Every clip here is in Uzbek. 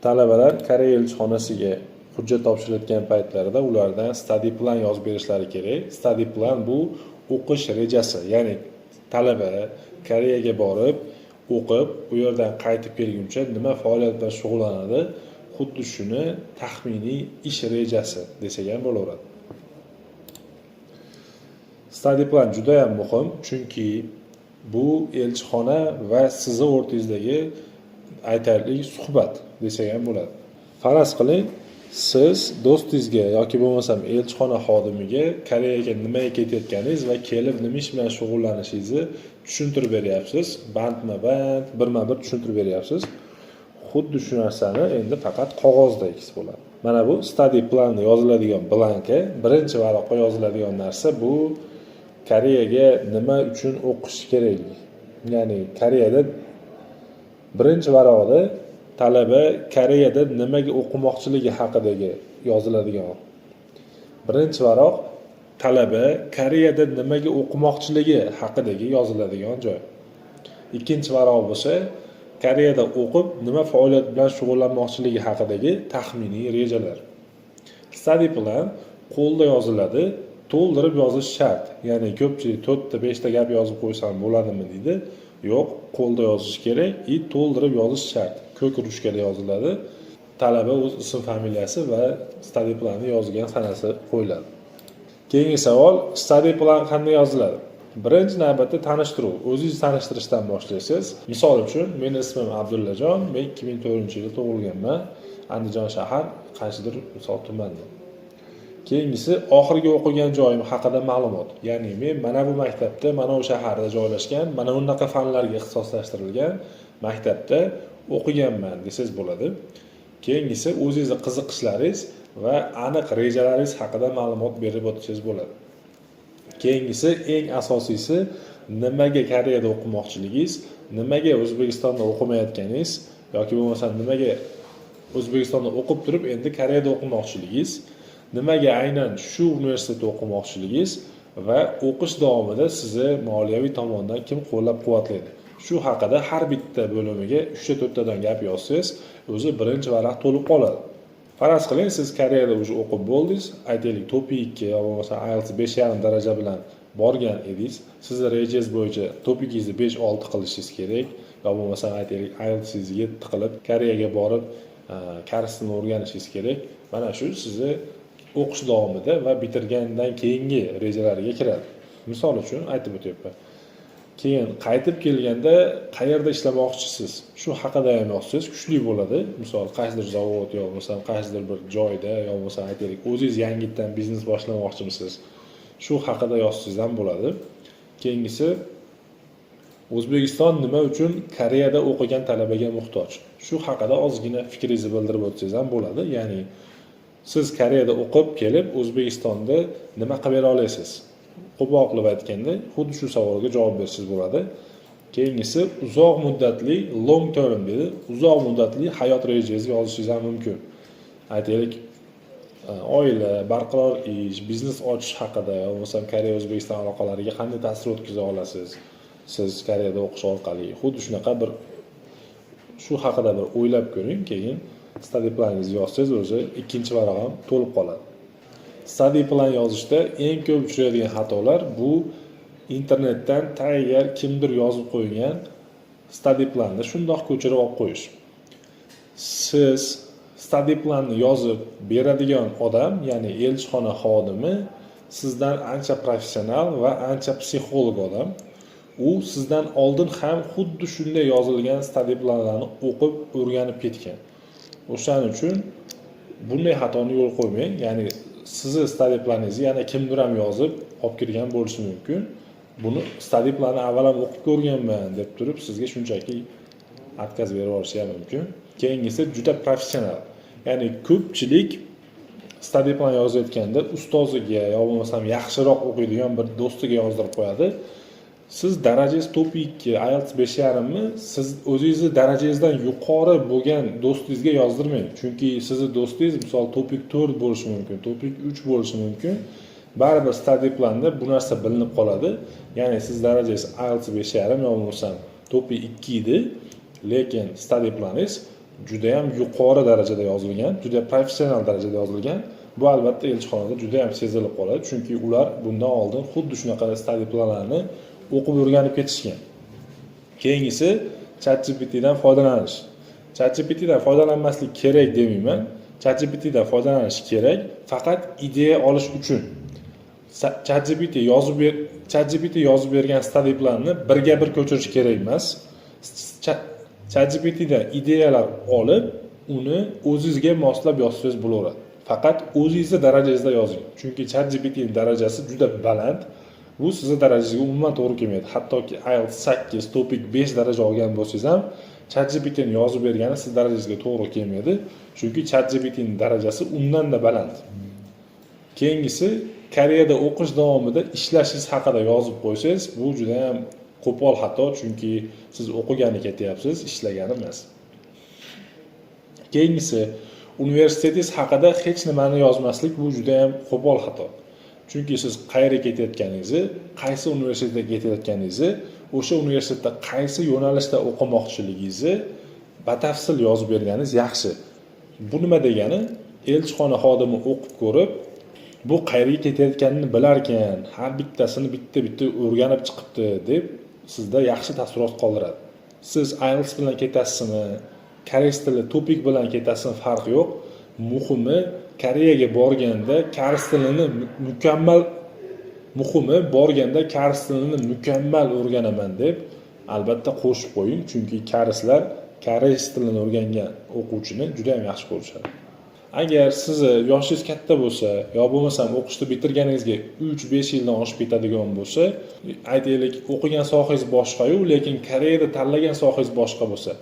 Talabalar Koreya elchixonasiga hujjat topshirayotgan paytlarida ulardan study plan yozib berishlari kerak. Study plan bu o'qish rejasi, ya'ni talaba Koreyaga borib o'qib, u yerdan qaytib kelguncha nima faoliyat bilan shug'ullanadi, xuddi shuni taxminiy ish rejasi desak ham bo'laveradi. Study plan judayam muhim, chunki bu elchixona va sizni o'rtangizdagi, aytaylik, suhbat desak ham bo'ladi. Faraz qiling, siz do'stingizga yoki bo'lmasam elchixona xodimiga Koreyaga nimaga ketayotganingiz va kelib nima ish bilan shug'ullanishingizni tushuntirib beryapsiz, bandma band, birma bir tushuntirib beryapsiz. Xuddi shu narsani endi faqat qog'ozda bo'ladi. Mana bu study planni yoziladigan blanka. Birinchi varaqqa yoziladigan narsa bu Koreyaga nima uchun o'qish kerakligi, ya'ni Koreyada, birinchi varaqda talaba Koreyada nimaga o'qimoqchiligi haqidagi yoziladigan. Birinchi varaq talaba Koreyada nimaga o'qimoqchiligi haqidagi yoziladigan joy. Ikkinchi varaq bo'lsa Koreyada o'qib nima faoliyat bilan shug'ullanmoqchiligi haqidagi taxminiy rejalar. Study plan qo'lda yoziladi, to'ldirib yozish shart. Ya'ni ko'pchilik to'rtta, beshta gap yozib qo'ysam bo'ladimi deydi. Yo'q, qo'lda yozish kerak и to'ldirib yozish shart. Ko'k ruchkada yoziladi. Talaba o'z ism familiyasi va study planni yozgan sanasi qo'yiladi. Keyingi savol: study plan qanday yoziladi? Birinchi navbatda tanishtiruv, o'zingizni tanishtirishdan boshlaysiz. Misol uchun, meni ismim Abdullajon, men 2004-yilda tug'ilganman, Andijon shahar, qaysidir, misol, tumanda. Keyingisi oxirgi o'qigan joyim haqida ma'lumot, ya'ni men mana bu maktabda, mana bu shaharda joylashgan, mana bunaqa fanlarga ixtisoslashtirilgan maktabda o'qiganman desangiz bo'ladi. Keyingisi o'zingizni qiziqishlaringiz va aniq rejalaringiz haqida ma'lumot berib o'tsangiz bo'ladi. Keyingisi, eng asosiysi, nimaga Koreyada o'qimoqchiligingiz, nimaga O'zbekistonda o'qimayotganingiz yoki bo'lmasam nimaga O'zbekistonda o'qib turib endi Koreyada o'qimoqchiligingiz, nimaga aynan shu universitetda o'qimoqchiligingiz va o'qish davomida sizni moliyaviy tomondan kim qo'llab quvvatlaydi, shu haqida har bitta bo'limiga uchta, to'rttadan gap yozsangiz, o'zi birinchi varaq to'lib qoladi. Faraz qiling, siz Koreyada уже o'qib bo'ldingiz, aytaylik, TOPIK 2 yo bo'lmasa IELTS 5,5 daraja bilan borgan edingiz. Sizni rejangiz bo'yicha TOPIKingizni 5-6 qilishingiz kerak yo bo'lmasam, aytaylik, IELTSingizni 7 qilib, Koreyaga borib koreys tilini o'rganishingiz kerak. Mana shu sizni o'qish davomida va bitirgandan keyingi rejalariga kiradi, misol uchun aytib o'tyapman. Keyin qaytib kelganda qayerda ishlamoqchisiz, shu haqida ham yozsangiz, kuchli bo'ladi. Misol, qaysidir zavod yo bo'lmasam qaysidir bir joyda, yo bo'lmasam, aytaylik, o'zingiz yangitdan biznes boshlamoqchimisiz, shu haqida yozsangiz ham bo'ladi. Keyingisi O'zbekiston nima uchun Koreyada o'qigan talabaga muhtoj, shu haqida ozgina fikringizni bildirib o'tsangiz ham bo'ladi. Ya'ni siz Koreyada o'qib kelib, O'zbekistonda nima qilib bera olasiz, qo'pol qilib aytganda, xuddi shu savolga javob bersangiz bo'ladi. Keyingisi uzoq muddatli, long term deydi, uzoq muddatli hayot rejangizni yozishingiz ham mumkin. Aytaylik, oila, barqaror ish, biznes ochish haqida yo bo'lmasam Koreya O'zbekiston aloqalariga qanday ta'sir o'tkaza olasiz siz Koreyada o'qish orqali, xuddi shunaqa bir, shu haqida bir o'ylab ko'ring. Keyin study planingizni yozsangiz, o'zi ikkinchi varaq ham to'lib qoladi. Study plan yozishda eng ko'p uchraydigan xatolar bu internetdan tayyor, kimdir yozib qo'ygan study planni shundoq ko'chirib olib qo'yish. Siz study planni yozib beradigan odam, ya'ni elchixona xodimi sizdan ancha professional va ancha psixolog odam. U sizdan oldin ham xuddi shunday yozilgan study planlarni o'qib, o'rganib ketgan. O'shaning uchun bunday xatoni yo'l qo'ymang. Ya'ni sizni study planingizni yana kimdir ham yozib olib kirgan bo'lishi mumkin. Buni study planni avval ham o'qib ko'rganman deb turib, sizga shunchaki отказ berib yuborishi ham mumkin. Keyingisi juda professional, ya'ni ko'pchilik study plan yozayotganda ustoziga yo bo'lmasam yaxshiroq o'qiydigan bir do'stiga yozdirib qo'yadi. Siz darajangiz TOPIK 2, IELTS 5,5mi, siz o'zingizni darajangizdan yuqori bo'lgan do'stingizga yozdirmang, chunki sizni do'stingiz, misol, TOPIK 4 bo'lishi mumkin, TOPIK 3 bo'lishi mumkin. Baribir study planda bu narsa bilinib qoladi. Ya'ni siz darajangiz IELTS 5,5 yo bo'lmasam TOPIK 2 edi, lekin study planingiz Judayam yuqori darajada yozilgan, juda professional darajada yozilgan. Bu albatta elchixonada judayam sezilib qoladi, chunki ular bundan oldin xuddi shunaqa study planlarni o'qib, o'rganib ketishgan. Keyingisi ChatGPTdan foydalanish. ChatGPTdan foydalanmaslik kerak demayman. ChatGPTdan foydalanish kerak, faqat ideya olish uchun. ChatGPT yozib bergan study planni birga bir ko'chirish kerak emas. ChatGPTdan ideyalar olib, uni o'zingizga moslab yozsangiz bo'laveradi. Faqat o'zingizni darajangizda yozing, chunki ChatGPTni darajasi juda baland. Bu sizni darajangizga umuman to'g'ri kelmaydi. Hattoki IELTS 8, TOPIK 5 daraja olgan bo'lsangiz ham, ChatGPTni yozib bergani siz darajangizga to'g'ri kelmaydi, chunki ChatGPTni darajasi undanda baland. Keyingisi, Koreyada o'qish davomida ishlashingiz haqida yozib qo'ysangiz, bu judayam qo'pol xato, chunki siz o'qigani ketyapsiz, ishlagani emas. Keyingisi, universitetingiz haqida hech nimani yozmaslik, bu judayam qo'pol xato, chunki siz qayerga ketayotganingizni, qaysi universitetga ketayotganingizni, o'sha universitetda qaysi yo'nalishda o'qimoqchiligingizni batafsil yozib berganingiz yaxshi. Bu nima degani? Elchixona xodimi o'qib ko'rib, bu qayerga ketayotganini bilarkan, har bittasini bitta bitta o'rganib chiqibdi, deb sizda yaxshi taassurot qoldiradi. Siz IELTS bilan ketasizmi, koreys tili TOPIK bilan ketasizmi, farqi yo'q. Muhimi, Koreyaga borganda koreys tilini mukammal, muhimi, borganda koreys tilini mukammal o'rganaman deb albatta qo'shib qo'ying, chunki koreyslar koreys tilini o'rgangan o'quvchini juda yam yaxshi ko'rishadi. Agar sizni yoshingiz katta bo'lsa yo bo'lmasam o'qishni bitirganingizga 3-5 yildan oshib ketadigan bo'lsa, aytaylik, o'qigan sohangiz boshqayu, lekin Koreyada tanlagan sohangiz boshqa bo'lsa,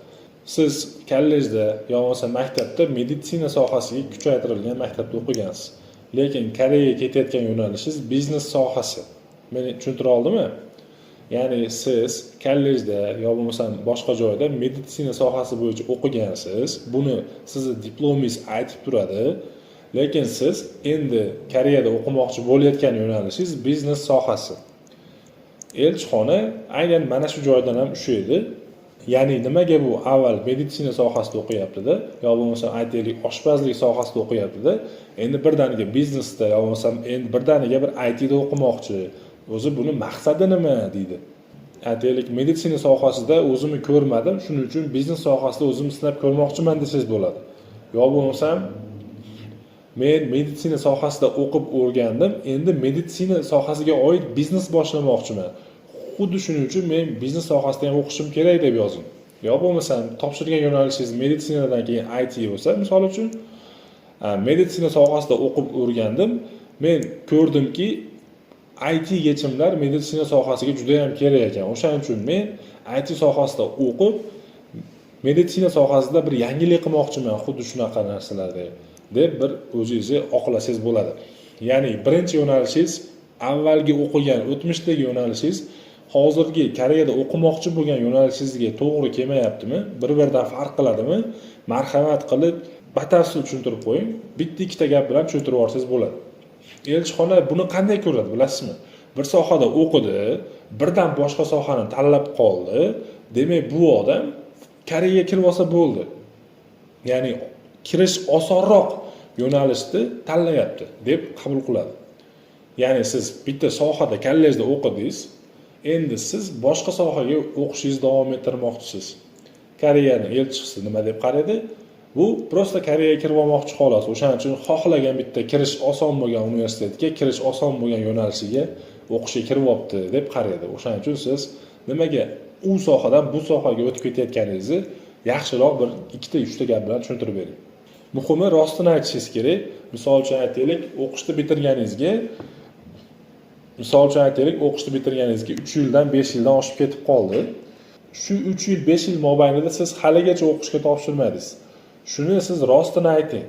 siz kollejda yo bo'lmasa maktabda meditsina sohasiga kuchaytirilgan maktabda o'qigansiz, lekin Koreyaga ketayotgan yo'nalishingiz biznes sohasi. Meni tushuntira oldimmi? Ya'ni siz kollejda yo bo'lmasam boshqa joyda meditsina sohasi bo'yicha o'qigansiz, buni sizni diplomingiz aytib turadi, lekin siz endi Koreyada o'qimoqchi bo'layotgan yo'nalishingiz biznes sohasi. Elchixona aynan mana shu joydan ham ushlaydi. Ya'ni nimaga bu avval meditsina sohasida o'qiyaptida yo bo'lmasam, aytaylik, oshpazlik sohasida o'qiyaptida, endi birdaniga biznesda yo bo'lmasam endi birdaniga bir ITda o'qimoqchi, o'zi buni maqsadi nima, deydi. Aytaylik, meditsina sohasida o'zimni ko'rmadim, shuning uchun biznes sohasida o'zimni sinab ko'rmoqchiman, desangiz bo'ladi. Yo bo'lmasam, men meditsina sohasida o'qib o'rgandim, endi meditsina sohasiga oid biznes boshlamoqchiman, xuddi shuning uchun men biznes sohasida ham o'qishim kerak, deb yozing. Yo bo'lmasam, topshirgan yo'nalishingiz meditsinadan keyin IT bo'lsa, misol uchun, meditsina sohasida o'qib o'rgandim, men ko'rdimki, IT yechimlar meditsina sohasiga juda yam kerak ekan, o'shaning uchun men IT sohasida o'qib, meditsina sohasida bir yangilik qilmoqchiman, xuddi shunaqa narsalarda, deb bir o'zingizni oqlasangiz bo'ladi. Ya'ni birinchi yo'nalishingiz, avvalgi o'qigan, o'tmishdagi yo'nalishingiz hozirgi Koreyada o'qimoqchi bo'lgan yo'nalishingizga to'g'ri kelmayaptimi, bir biridan farq qiladimi, marhamat qilib batafsil tushuntirib qo'ying. Bitta ikkita gap bilan tushuntirib yuborsangiz bo'ladi. Elchixona buni qanday ko'radi, bilasizmi? Bir sohada o'qidi, birdan boshqa sohani tanlab qoldi, demak, bu odam Koreyaga kirib olsa bo'ldi, ya'ni kirish osonroq yo'nalishni tanlayapti, deb qabul qiladi. Ya'ni siz bitta sohada kollejda o'qidingiz, endi siz boshqa sohaga o'qishingizni davom ettirmoqchisiz. Koreyani elchisi nima deb qaraydi? Bu просто Koreyaga kirib olmoqchi, xolos, o'shaning uchun xohlagan bitta kirish oson bo'lgan universitetga, kirish oson bo'lgan yo'nalishiga o'qishga kirib olibdi, deb qaraydi. O'shaning uchun siz nimaga u sohadan bu sohaga o'tib ketayotganingizni yaxshiroq bir ikkita uchta gap bilan tushuntirib bering. Muhimi, rostini aytishingiz kerak. Misol uchun, aytaylik, o'qishni bitirganingizga, misol uchun, aytaylik, o'qishni bitirganingizga 3 yildan, 5 yildan oshib ketib qoldi. Shu 3 yil, 5 yil mobaynida siz haligacha o'qishga topshirmadingiz. Shuni siz rostini ayting.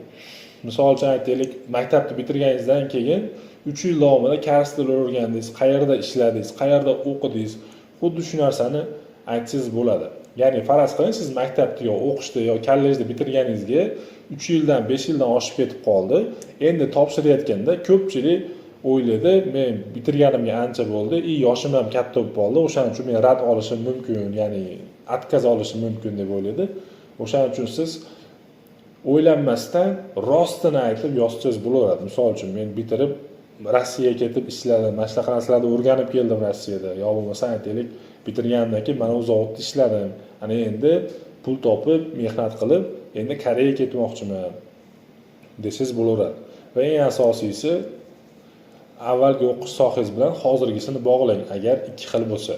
Misol uchun, aytaylik, maktabni bitirganingizdan keyin 3 yil davomida koreys tilini o'rgandingiz, qayerda ishladingiz, qayerda o'qidingiz, xuddi shu narsani aytsangiz bo'ladi. Ya'ni faraz qiling, siz maktabni yo o'qishni yo kollejni bitirganingizga 3 yildan, 5 yildan oshib ketib qoldi. Endi topshirayotganda ko'pchilik o'ylaydi, men bitirganimga ancha bo'ldi и yoshim ham katta bo'lib qoldi, o'shaning uchun men rad olishim mumkin, ya'ni отказ olishim mumkin, deb o'ylaydi. O'shaning uchun siz O'ylanmasdan rostini aytib yozsangiz bo'laveradi. Misol uchun, men bitirib Rossiyaga ketib ishladim, mana shunaqa narsalarni o'rganib keldim Rossiyada yo bo'lmasa, aytaylik, bitirganimdan keyin mana bu zavodda ishladim, ana endi pul topib, mehnat qilib, endi Koreyaga ketmoqchiman desangiz bo'laveradi. Va eng asosiysi, avvalgi o'qish sohangiz bilan hozirgisini bog'lang, agar ikki xil bo'lsa.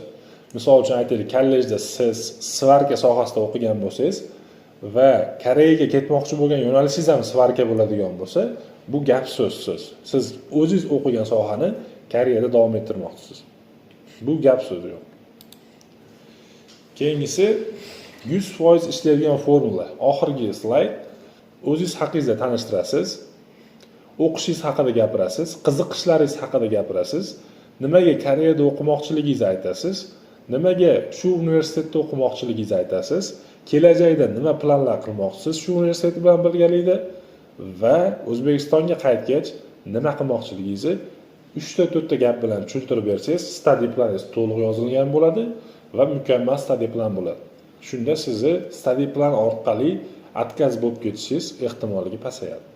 Misol uchun, aytaylik, kollejda siz сварка sohasida o'qigan bo'lsangiz va Koreyaga ketmoqchi bo'lgan yo'nalishingiz ham сварка bo'ladigan bo'lsa, bu gap so'zsiz, siz o'zingiz o'qigan sohani Koreyada davom ettirmoqchisiz, bu gap so'z yo'q. Keyingisi, 100% ishlaydigan formula. Oxirgi slayd. O'zingiz haqingizda tanishtirasiz, o'qishingiz haqida gapirasiz, qiziqishlaringiz haqida gapirasiz, nimaga Koreyada o'qimoqchiligingizni aytasiz, nimaga shu universitetda o'qimoqchiligingizni aytasiz, kelajakda nima planlar qilmoqchisiz shu universitet bilan birgalikda va O'zbekistonga qaytgach nima qilmoqchiligingizni uchta, to'rtta gap bilan tushuntirib bersangiz, study planingiz to'liq yozilgan bo'ladi va mukammal study plan bo'ladi. Shunda sizni study plan orqali отказ bo'lib ketishingiz ehtimolligi pasayadi.